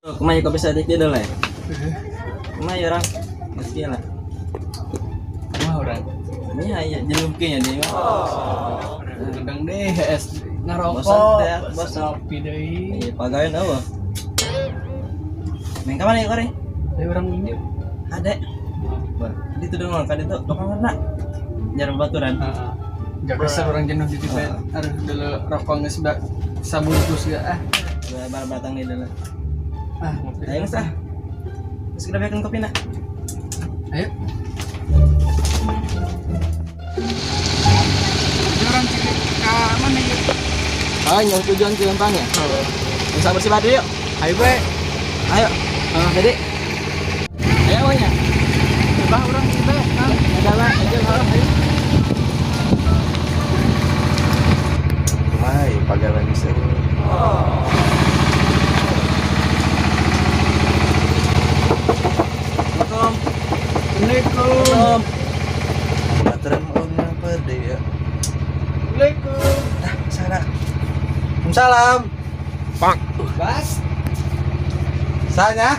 Kumaha kopi saeutik dia dulu ya? Kumaha ya orang? Geus kieu lah. Wah, orang. Ini aya jelum kieu nya dia mah. Gedang deh, es ngarokok. Bosan teh, bosan. Ngopi deui. Iya, pagawean eueuh. Neng ka mana ya kore? Dari orang ini. Ade. Bah, di itu dong, kan itu tukang warna. Jar baturan. Heeh. Gak kesel orang jenuh di tipe. Aduh, dulu rokok geus sabungkus ya ah. Bar batang di dulu. Ah, ngopi. Ayo sah. Terus kita bikin kopi nak. Ayo. Ini orang cek ka mana ya? Oh, nyong tujuan ke Lempang ya? Bisa bersih batu yuk. Ayo, Be. Ayo. Jadi. Ayo, Bonya. Bah orang sih, Be. Kang. Ada lah, ayo, ayo. Kumaha ya pagawean geus eueuh. Assalamualaikum. Assalamualaikum. Baturan mau nyamper deh ya. Assalamualaikum. Ah, sana. Salam. Bas. Sanya.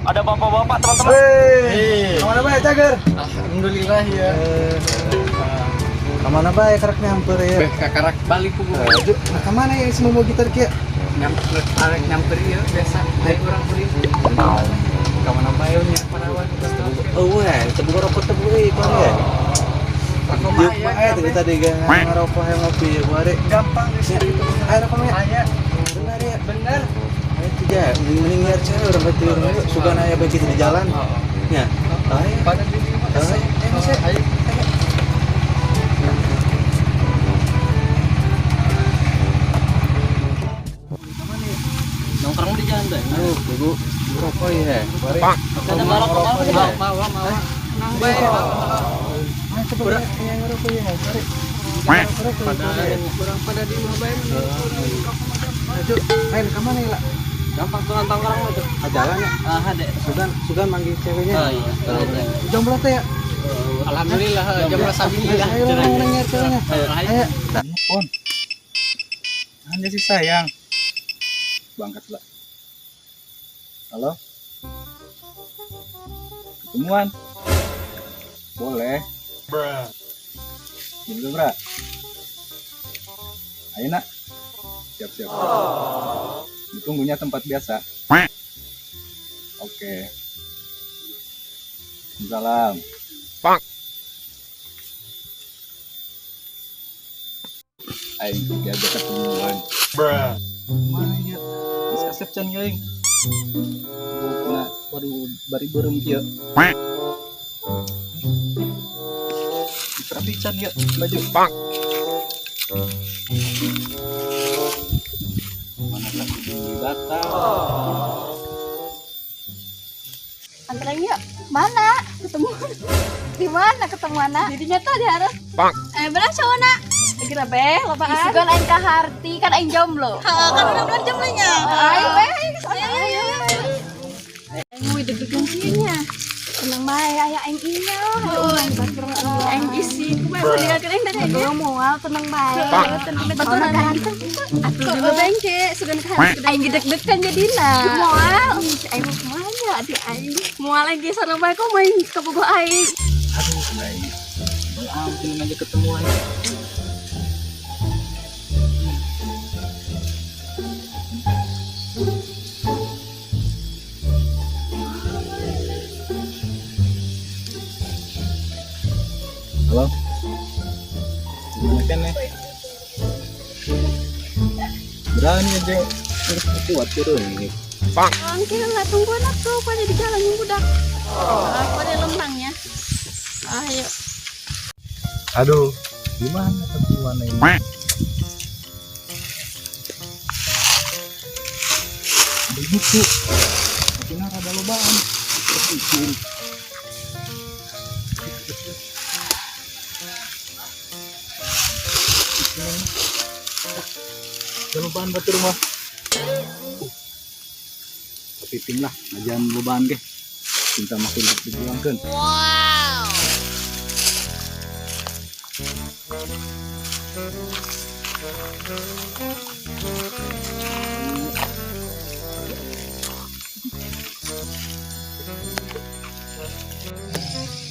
Ada bapak-bapak teman-teman. Hei. Kemana bae cager? Alhamdulillah ya. Kemana bae karek nyamper ya? Beh, kakarak balik ku gua. Aduh, nah kemana ya semua mau gitar kia? Nyamper, arek nyamper ieu biasa. Naik orang beli. Ka mana bae nya parawan. Oh, weh, teu rokok teu euy kuari ya. Rokok Diuk mah mah aya tadi tadi ge ngarokok hayang ngopi ya kuari. Gampang geus Ya, gitu. ayo rokok mah ya. Aya, Benar ya. bener. Ayo tuh ja, mending nyiar cewek urang batu urang sugan aya bae kitu di jalan. Heeh. Ya. Ayo. Pada di dieu mah kesel. Ayo, ayo, Ayo. Nongkrong di jalan tuh. Aduh, ibu rokok ya. Kuari. Ada rokok mau Mau, mau, mau. Nang bae. Ah, coba yang ngerokok ya, kuari. Pada urang pada di imah bae rokok mah gampang. Aduh, ayo ke mana ya lah? Gampang tuh nongkrong itu. Ah, jalan ya. Ah, ada. Sugan, sugan manggil ceweknya. Oh iya. Jomblo teh ya? Alhamdulillah, jomblo sabilillah. Ayo lah, nanya ceweknya. Ayo. Ayo. Pon. Hanya sih sayang. Bangkat lah. Halo? Ketemuan? Boleh. Jam berapa? Ayo nak. Siap-siap. Ditunggunya tempat biasa. Oke. Salam. Aing diajak ketemuan. Mana ya? Geus kasep can geuing. Bukna waduh bari beureum kieu. Dirapi can ya baju. Mana tak batal. Anterin yuk. Mana? Ketemu. Di mana ketemuan? Jadinya tuh di harap. Eh, benar cowok nak. Lagi lah beh, lopaan. Sugan aing ka harti kan aing jomblo. Heeh, kan udah benar jomblonya. Ayo beh, ayo ayo. Aing mau deg-degan kieu nya. Tenang bae aya aing inya. Aing batur Aing isi, kumaha meninggalkan aing tadi nya. Moal tenang bae. Tenang Batur ganteng. Atuh Kok bengke, sugan ka harti. Aing deg-degan jadina. Moal. Aing mau kemana adik aing? Moal lagi sareng bae kok main kabogoh aing. Aduh, aing. Bang Ambil ngajak ketemuan. Halo? Gimana kan ya? Berani aja terus kuat turun ini. Mungkin lah tungguan atuh pada di jalan yang budak. Ah, pada lempangnya. Ayo. Aduh, gimana ketemuan ini? Begitu. Tapi rada lobaan. Terus Lobaan batu rumah. Tapi tim lah, ngajaran lobaan ge. Cinta makin diperjuangkan. Wow.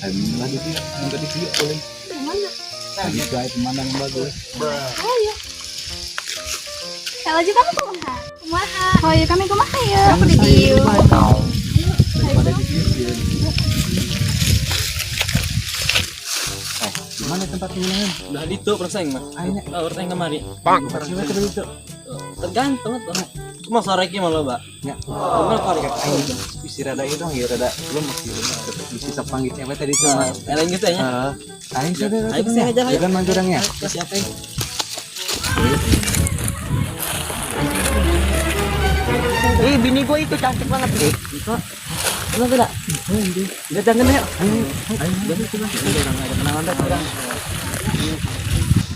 Ayo lagi sih, yang tadi sih boleh. Di mana? Lagi guys, pemandangan bagus. Ayo. Kalau lanjut aku kumaha? Kumaha? Oh iya kami kumaha ya? Aku di dieu. Daripada di sini. Eh, di mana tempat pemandangan? Udah itu perasaan mah. Ayo. Oh, perasaan kemari. Bang, cewek tadi itu. Tergantung tuh. Cuma sore ki malah, Mbak. Ya. Gimana kali? Ayo, isi rada itu dong, ya rada belum masih bisa sepanggil cewek tadi itu Nah, mah. lain gitu ya. Heeh. Ayo sudah, Ayo sih aja, ayo. Jangan manjurangnya. Ke siapa ya? Eh, bini gua itu cantik banget. Eh, itu. Kenapa tidak? Udah jangan ya. Ayo, ayo. Ada kenalan dah sekarang.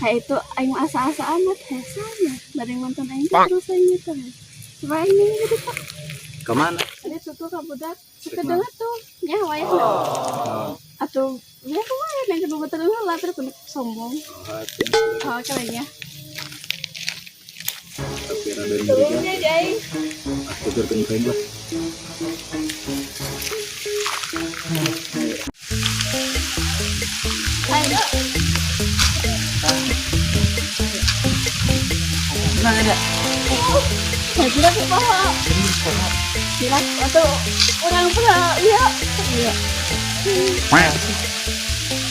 Nah itu aing mah asa-asa amat hesanya. Bareng mantan aing teh terus aing gitu. Coba aing ini gitu Pak. Kemana? Ada tuh ka budak. Sakedeung tuh. Nya wayahna. Atau ya kumaha yang kedua terus lah terus kudu sombong. Oh, kayaknya. Tapi rada nyeri Tolongnya di aing. Aku gergen lah. Ayo. Tenang ada. Saya kira aku bawa. Kira atau orang pernah iya. Iya.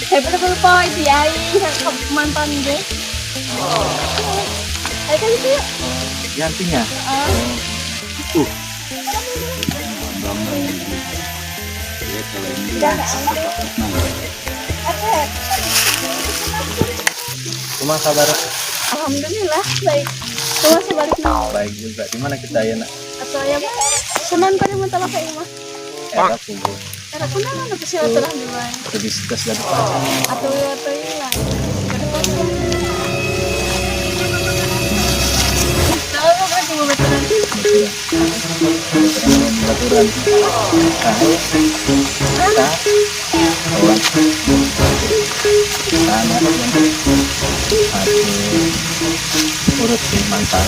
Saya pernah lupa di aing mantan deh. Ayo kan itu yuk. Gantinya. Ah. Ya kalau ini Cuma kabar Alhamdulillah baik. Cuma sebaliknya. baik juga. Di mana kita ya nak? Atau ya Senin pada minta lah kayak mah. Era kubu. Era kunaon atuh silaturahmi bae. Lebih sukses dari Atau atau lah. Tahu kan cuma baturan. Baturan. Urut sih mantan.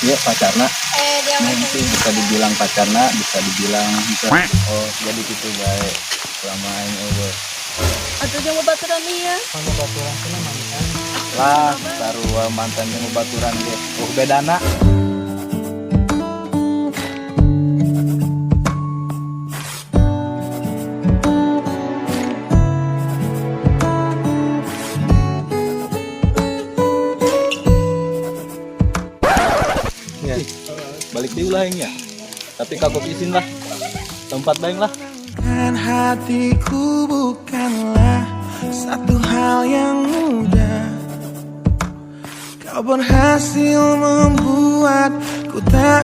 Iya pacarna. Eh dia Nah, itu bisa dibilang pacarna, bisa dibilang bisa. Oh, jadi gitu baik. Selama ini over. Atau jeung baturan iya. Lah, sarua mantan jeung baturan ge. Oh, bedana. Ya. Balik di ulah ya. Tapi kagok izin lah. Tempat baing lah. Dan hatiku bukanlah satu hal yang mudah. Kau berhasil membuatku tak